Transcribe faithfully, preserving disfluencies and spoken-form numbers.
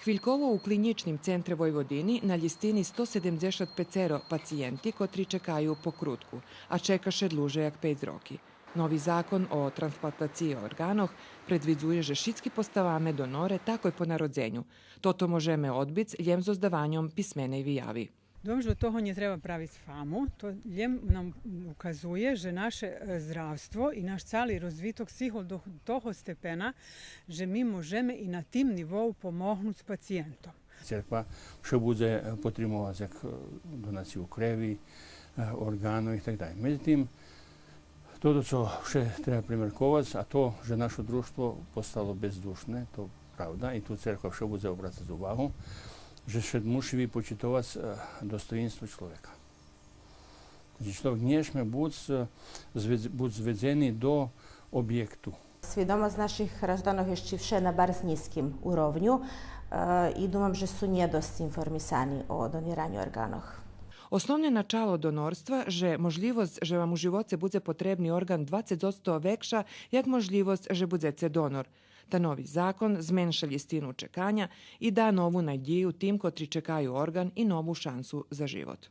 Хвильково у Клинїчним центре Войводини на лїстини сто седемдзешат пецеро пациєнти котри чекаю покрутку, а чека ше длуже як пейц роки. Нови закон о трансплантациї орґанох предвидзує же шицки поставаме доноре такой по народзеню. Тото можеме одбиц лєм зоз даваньом писменей вияви. Думам же од того нє треба правиц фаму, то лєм нам указує же наше, е, здравство и наш цали розвиток стигол до того степена же ми можеме и на тим нивоу помогнуц пациєнтом. Церква вше будзе, е, потримовац як, е, донацию креви, е, орґанох и так далєй. Медзитим, тото цо вше треба примерковац, а то же нашо дружтво постало бездушне, то правда, и ту церква вше будзе обрацац увагу, же ше муши випочитовац, е, достоїнство чловека. Значи, чловек нє шме буц, е, зведз-, буц зведзени до обєкту. Свидомосц наших гражданох єст вше на барз нїзким уровню, е, и думам же су нєдосц информисани о донираню орґанох. Основне начало донорства же можлївосц же вам у живоце будзе потребни орґан двацец одсто векша як можлївосц же будзеце донор. Та нови закон зменша лїстину чеканя и да нову надїю тим котри чекаю орґан и нову шансу за живот.